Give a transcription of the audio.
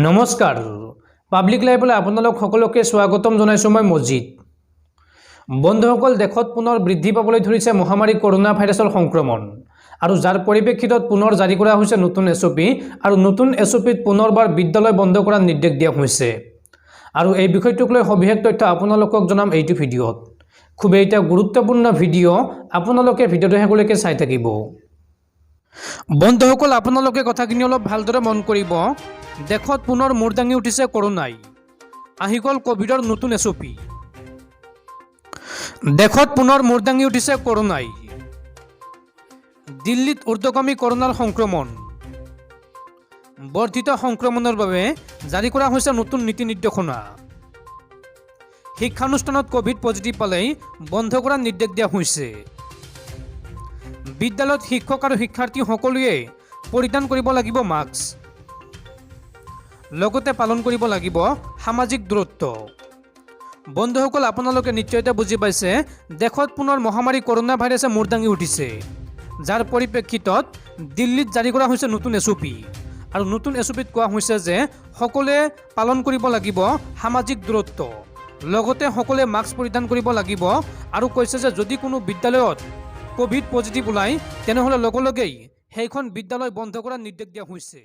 নমস্কাৰ, পাব্লিক লাইভলৈ আপোনালোক সকলোকে স্বাগতম জনাইছোঁ। মই মজিদ। বন্ধুসকল, দেশত পুনৰ বৃদ্ধি পাবলৈ ধৰিছে মহামাৰী কৰোণা ভাইৰাছৰ সংক্ৰমণ আৰু যাৰ পৰিপ্ৰেক্ষিতত পুনৰ জাৰি কৰা হৈছে নতুন এছঅ'পি আৰু নতুন এছঅ'পিত পুনৰবাৰ বিদ্যালয় বন্ধ কৰাৰ নিৰ্দেশ দিয়া হৈছে। আৰু এই বিষয়টোক লৈ সবিশেষ তথ্য আপোনালোকক জনাম এইটো ভিডিঅ'ত। খুবেই এটা গুৰুত্বপূৰ্ণ ভিডিঅ', আপোনালোকে ভিডিঅ'টো শেষলৈকে চাই থাকিব। বন্ধুসকল, আপোনালোকে কথাখিনি অলপ ভালদৰে মন কৰিব। দেশত পুনৰ মূৰ দাঙি উঠিছে কৰোণাই। আহি গ'ল ক'ভিডৰ নতুন এছঅ'পি। দেশত পুনৰ মূৰ দাঙি উঠিছে কৰোণাই। দিল্লীত ঊৰ্ধগামী কৰোণাৰ সংক্ৰমণ। বৰ্ধিত সংক্ৰমণৰ বাবে জাৰি কৰা হৈছে নতুন নীতি নিৰ্দেশনা। শিক্ষানুষ্ঠানত ক'ভিড পজিটিভ পালেই বন্ধ কৰাৰ নিৰ্দেশ দিয়া হৈছে। বিদ্যালয়ত শিক্ষক আৰু শিক্ষাৰ্থী সকলোৱে পৰিধান কৰিব লাগিব মাস্ক, লগতে পালন কৰিব লাগিব সামাজিক দূৰত্ব। বন্ধুসকল, আপোনালোকে নিশ্চয়তে বুজি পাইছে, দেশত পুনৰ মহামাৰী কৰোণা ভাইৰাছে মূৰ দাঙি উঠিছে, যাৰ পৰিপ্ৰেক্ষিতত দিল্লীত জাৰি কৰা হৈছে নতুন এছঅ'পি। আৰু নতুন এছঅ'পিত কোৱা হৈছে যে সকলোৱে পালন কৰিব লাগিব সামাজিক দূৰত্ব, লগতে সকলোৱে মাস্ক পৰিধান কৰিব লাগিব। আৰু কৈছে যে যদি কোনো বিদ্যালয়ত ক'ভিড পজিটিভ ওলায়, তেনেহ'লে লগে লগেই সেইখন বিদ্যালয় বন্ধ কৰাৰ নিৰ্দেশ দিয়া হৈছে।